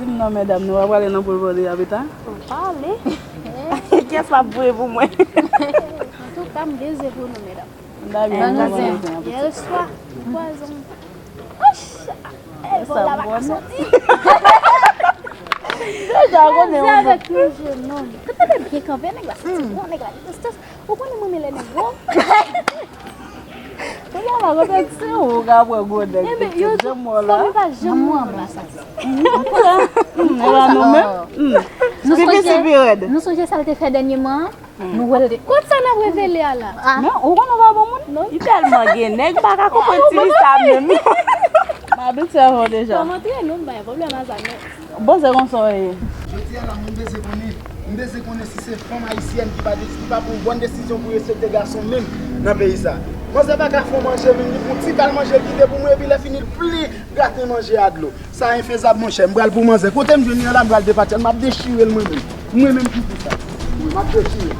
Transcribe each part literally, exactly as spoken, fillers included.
Non, medam, nou pa prale nan poul vòlè a pita? Pale. Kiyès l ap voye pou mwen? Antouka, m dezi pou nou, medam. Ban nou zen. Yèswa, pwazon. Ey, bon, la pa ka soti. Deja konnen. Avèk yon jennonm. Tande byen kanpe, nèg la santi gwo, nèg la gen distans. Ou konnen mwen renmen lè nèg gwo. Kounye a la, kote se ou ka pran gwo nèg, yo janm wè w la. Fanmi pa janm wè m la, sa. E pa nou menm? Pipi sipi rèd. Nou sonje sa l te fè dènyèman an? Nou wè l de. Kot sa n ap revele a la? Men, ou konnen ou pa bon moun? Li tèlman gen nèg, m pa ka konprann ti fi sa menm. M abitye avè w deja. Kòman te ye nou, m pa gen pwoblèm a sa, men. Bon, se konsa w ye. Jodi a la, mwen bezwen konnen, m bezwen konnen si se fanm ayisyèn ki pa, ki pa pran bòn desizyon pou respekte gason menm nan peyi sa. Manzè pa ka fè w manje, menm li pran ti kal manje, l kite pou mwen, epi lè fini, l pli graten manje a dlo. Sa enfezab, monchè. M pral pou manzè. Kote m jwenn li an la, m pral depatche l. M ap dechire l mwen menm. Mwen menm ki pou sa. Wi, m ap dechire l.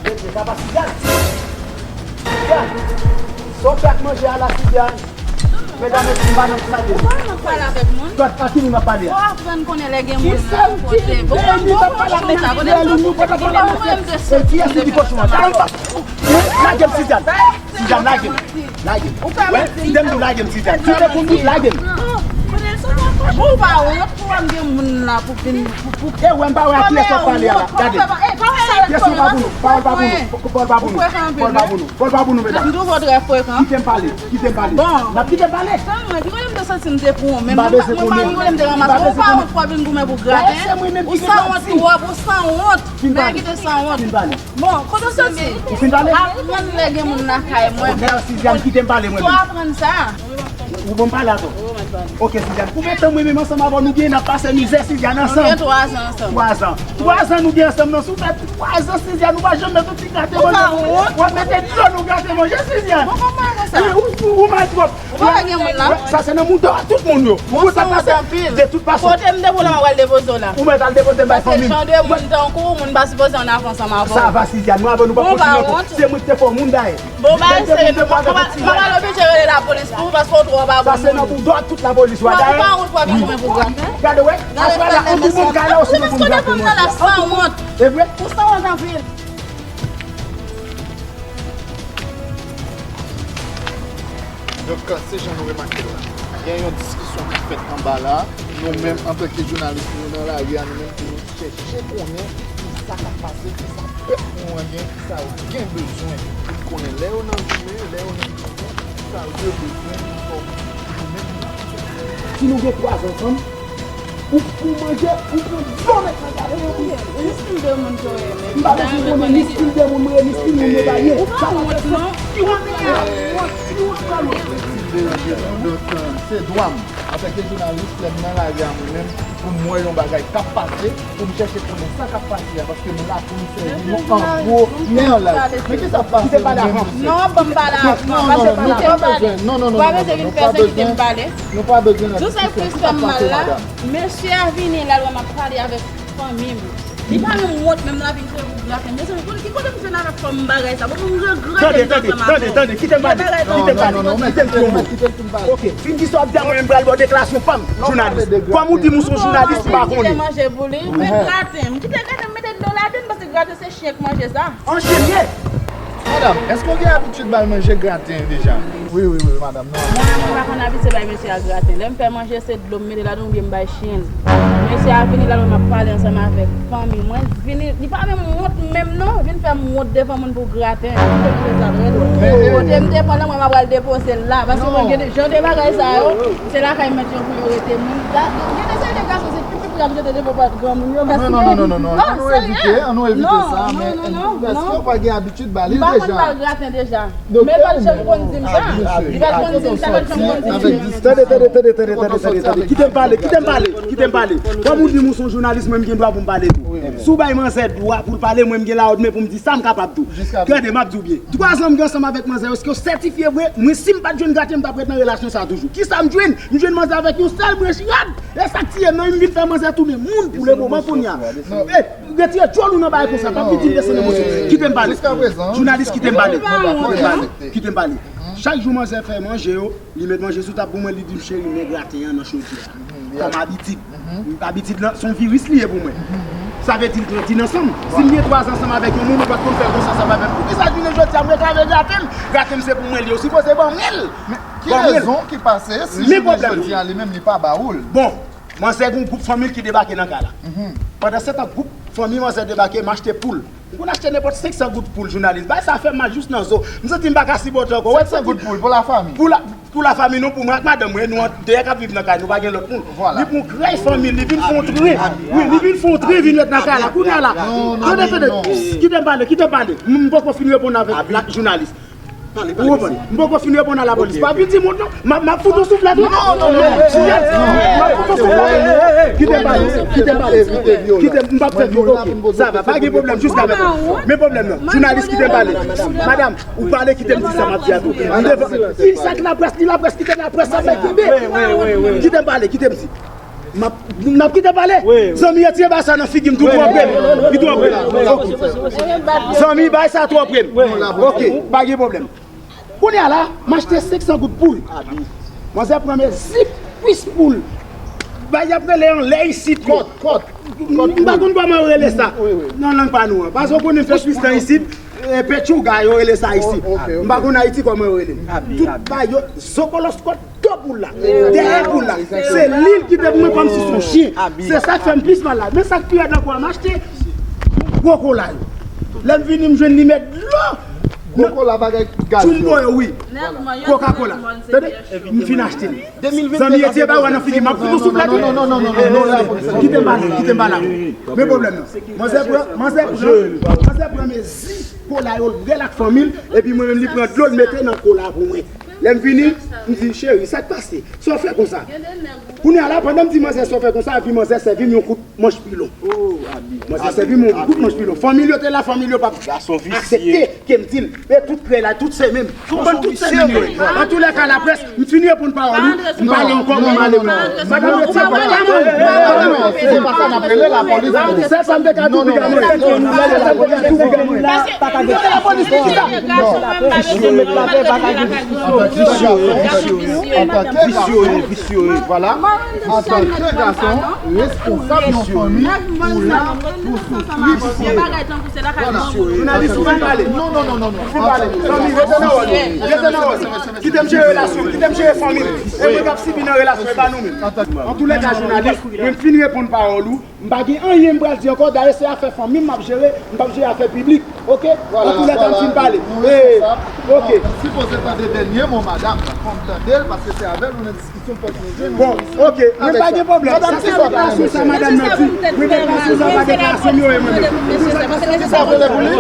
Mesye, sa pa Sigan. Sigan. Sa w fè ak manje a la, Sigan? Medam, mesye, m pa nan sa de. Ou pa nan pale avèk moun. Gad, a ki moun m ap pale a? Fò w aprann konnen lè gen moun nan kote. Bon, bon, bon, chonm sa, kote m soti, kote m soti, kote m te soti, m te fè sa. Lage m, Sigan. Sigan, lage m. Lage m. Ou ka mete. Kite m tou, lage m, Sigan. Kite pou m lage m. Bon, ou pa wont pou wè m gen moun la pou vin, pou, pou. E wè m pa wè a kiyès w ap pale a la. Gade. Kesyon pa pou nou. Pawòl pa pou nou. Pawòl pa pou nou. Pawòl pa pou nou. Pawòl pa pou nou, medam. M twouve w trè frekan. Kite m pale. Kite m pale. Bon. N ap kite m pale. Sèlman, ki kote m te santi m te pou ou menm? M pa bezwen konnen. Ou pa wont pou w ap vin goumen pou graten? Ou sanwont twòp, ou sanwont. Nèg ki te sanwont. Bon, kote w soti? Ou fin pale? Aprann lè gen moun lakay mwen. Bon, Siziane, kite m pale mwen menm. Fò aprann sa. Ou ban m pale atò? Ok, Siziane. Konbyen tan mwen menm ansanm avè w, nou gen n ap pase mizè, Siziane, ansanm? Nou gen twa zan ansanm. Twa zan. Twa zan nou gen ansanm nan. Si w fè twa zan, Siziane, ou pa janm mete yon ti graten manje pou mwen. W ap mete dlo nou graten manje, Siziane. Bon, kòman konsa? Wi, ou, ou, ou mal twòp. Ou pa gen moun la? Sa se nan mouda tout moun yo. Ou sa pase. De tout fason. Kote m depoze w la, m pral depoze w la. Ou mèt al depoze m bay fanmi m. Paske jan de moun tankou w, moun pa sipoze ann avè ansanm avè w. Sa va, Siziane, mwen avè nou pa kontinye ankò. Se mwen ki te fè w moun dayè. Bon, bagay serye, non, m ap oblije rele lapolis pou ou paske w twò pa bon moun. Sa se nan bouda tout lapolis yo a dayè. Ou pa wont pou w ap vin goumen pou graten? Gade, wè. Gade, aswè la, anpil moun kay la osi nan moun graten manje. Ou sanwont. E vre? Ou sanwont anpil. Donk, se jan nou remake l la. Gen yon diskisyon ki fèt anba la. Nou menm, antanke jounalis, nou nan lari a, nou menm, pou nou chèche konnen ki sa k ap pase, ki sa pèp nou an gen, ki sa yo gen bezwen pou n konnen. Lè yo nan goumen, lè yo nan goumen, ki sa yo bezwen pou n fè pou nou menm. Si nou gen twa zan ansanm, ou, ou manje, ou pran dlo nèt nan gade yo. Ni stil de moun ke w ye, men. M pa bezwen konnen ni stil de moun mwen ye, ni stil moun yo pa ye. Ou pa wont, non? Ki wont, ki wont, ki wont, ki wont? Donk, se dwa m, antanke jounalis, lè m nan lari a mwen menm, pou m wè yon bagay k ap pase, pou m chèche konnen sa k ap pase a, paske m la pou m sèvi nou an gwo e an laj. Men ki sa k ap pase? Kite m pale avan. Non, ban m pale avan. Non, non, non, non, nou pa bezwen, non, non, non, non, non, nou pa bezwen, nou pa bezwen nan diskisyon. Sa k fè m mal la, mesye a vini la, l wè m ap pale avèk fanmi m. Li pa menm wont menm la vin kouri pou graten. Mezanmi, ki kote m jwenn avèk fanm bagay sa? Bon, m regrèt m te ansanm avè w. Tande, tande, tande, kite m pale, kite m pale, kite m di yon mo. Ok, fin di sa w ap di a, mwen menm m pral ba w deklarasyon pa m, jounalis. Kòm ou di m ou se yon jounalis, m pa konnen. Kite manje pou li, men graten. M kite graten, m mete dlo ladann, paske graten se chen k manje sa. An chen ye! Madanm, èske w gen abitid ba l manje graten deja? Wi, wi, wi, madanm, non. Mwen menm, mwen pa konn abitye bay mesye a graten. Lè m fè manje, se dlo m mete ladan oubyen m bay chen l. Mesye a vini la, mwen ap pale ansanm avèk fanmi mwen. Vini, li pa menm wont menm non, vin fè m wont devan moun pou graten. Kote m te pran nan mwen, m ap al depoze l la. Paske mwen gen jan de bagay sa yo, se lakay mèt yo pou yo rete. Moun, gen de seri de gason, se pipi pou y ap jete devan pòt granmoun yo. Non, non, non, non, non, non. An nou evite, an nou evite sa, men èske w pa gen abitid ba li l deja? M pa konn ba l graten deja. Men l pa t janm konn di m sa. Li pa t konn di m sa, li pa t janm konn di m sa. Tande, tande, tande, tande, tande, tande, tande. Kite m pale, kite m pale, kite m pale. Kòm ou di m ou se yon jounalis, mwen m gen dwa pou m pale tou. Si w bay manzè dwa pou l pale, mwen m gen lawòd men pou m di sa m kapab tou. Tande, m ap di w byen. Twa zan m gen ansanm avèk manzè yo, èske yo sètifye vre? Mwen, si m pa t jwenn graten, m t ap ret nan relasyon sa a toujou. Kisa m jwenn? M jwenn manzè avèk yon sèl branch rad. E sa k tiye m nan, m vin fè manzè tounen moun pou le moman kounye a. Retire djòl ou nan bagay konsa, pa vin di m desann emosyon. Kite m pale. Jounalis, kite m pale. Kite m pale. Kite m pale. Chak jou manzè fè manje yo, Li met manje sou tab pou mwen, li di m, "Cheri, men graten an nan chodyè a." Kòm abitid. Abitid lan, se yon viris li ye pou mwen. Sa vle di l grandi ansanm. Si m gen twa zan ansanm avèk yon moun, ou pa t konn fè konsa ansanm avè m. Poukisa jounen jodi a, mwen ka vle graten m? Graten m se pou mwen li ye. Ou sipoze ban mwen l. Men ki rezon ki pase si jounen jodi a, li menm, li pa ba ou l? Bon, manzè gen yon gwoup fanmi l ki debake nan kay la. Pandan se tan, gwoup fanmi manzè debake, m achte poul. M konn achte nenpòt senk san goud poul, jounalis. Bagay sa fè m mal jous nan zo. M santi m pa ka sipòte ankò. Senk san goud poul pou lafanmi? Pou la, pou lafanmi nou, pou mwen ak madanm mwen, nou an deyè k ap viv nan kay, nou pa gen lòt moun. Li pran krèy fanmi l, li vin fè yon tren. Wi, li vin fè yon tren, vin met nan kay la. Kounye a la. Tande, tande. Kite m pale, kite m pale. M poko fin reponn avèk la jounalis. Ou konprann? M poko fin reponn a lapolis. Pa vin di moun non. M ap, m ap fout ou souflèt wi. Non, non, non. M ap fout ou souflèt. Kite m pale, kite m pale. Kite m, m p ap fè vyole. Oke, sa va, pa gen pwoblèm jiska mentnan. Men pwoblèm nan, jounalis, kite m pale. Madanm, ou pale, kite m di sa m ap di a tou. M devan, li sa k laprès, li laprès, kite laprès sa fè kenbe. Kite m pale, kite m di. M ap, n ap kite pale. Zanmi, retire bagay sa nan figi m tou, twò pre. Li twò pre. Oke. Zanmi, bagay sa twò pre. Oke, pa gen pwoblèm. Kounye a la, m achte senk san goud poul. Manzè pran mezi kwis poul. Bagay y ap rele anlè isit yo. Kòt, kòt. M pa konn kòman yo rele sa nan lang pa nou an. Paske w konnen fè kwis lan isit, e, petchouga yo rele sa isit. M pa konn Ayiti kòman yo rele. Tout bagay yo, zokoloskòt. Do poul la, dèyè poul la. Se li l ki te pou mwen kòmsi se yon chen. Se sa k fè m plis mal la. Men sa k pi rèd ankò a, m achte gwo kola yo. Lè m vini, m jwenn li met dlo. Gwo kola bagay gaz yo. Jumbo yo, wi. Coca-Cola. Tande, m fin achte l. Zanmi, retire bagay nan figi m, m ap fout ou souflèt wi. Non, non, non, non, non, non, non, non. Kite m pale, kite m pale. Men pwoblèm nan. Manzè pran, manzè pran, manzè pran mezi kola yo, l bwè l ak fanmi l, epi mwen menm li pran dlo, l mete nan kola pou mwen. Lè m vini, m di, "Cheri, sa k pase? Sa w fè konsa?" Kounye a la, pandan m di manzè sa w fè konsa, epi manzè sèvi m yon kout manch pilon. Manzè sèvi m yon kout manch pilon. Fanmi l yo te la, fanmi l yo p ap aksepte ke m di l. E tout krèy la, tout se menm. Tout bann, tout se menm yo ye. Antoulèka, laprès, m fin reponn pawòl ou, m pale ankò, mwen m ale mwen. Madanm, retire bagay la, mwen. Se pa sa n ap rele lapolis. Se sa m te ka di w, piga mwen. Se sa m te ka di w, piga mwen. Paske, lapolis, poukisa? Visye, visye, visye, visye, visye, vwala. Antanke gason, responsab yon fanmi, ou la pou soutni fanmi. Vwala. Jounalis, ou fin pale. Non, non, non, non, non. Ou fin pale. Zanmi, rete nan wòl ou. Rete nan wòl ou. Kite m jere relasyon m, kite m jere fanmi m. E mwen k ap sibi nan relasyon, e pa nou menm. Antoulèka, jounalis, mwen fin reponn pawòl ou. M pa gen anyen m pral di ankò. Dayè, se afè fanmi m m ap jere, m p ap jere afè piblik. Oke? Antoulèka, m fin pale. Oke. Sipoze tande dènye mo madanm nan. Fò m tande l, paske se avè l ou nan diskisyon. Bon, oke, mwen pa gen pwoblèm. Sa se deklarasyon sa madanm nan di. Mwen deklarasyon sa pa deklarasyon m yo ye mwen menm. Sa vle pou li?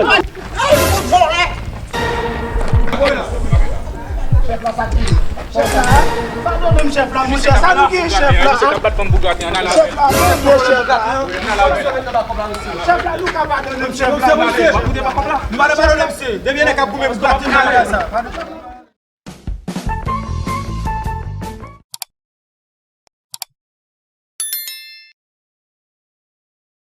Chèf la, sa ki chèf la? Padone m chèf la, monchè, sa nou gen chèf la? Chèf la, padone chèf la. Chèf la, nou ka padone m chèf la. Nou pa padone misye. Depi nèg ap goumen pou bati m nan sa.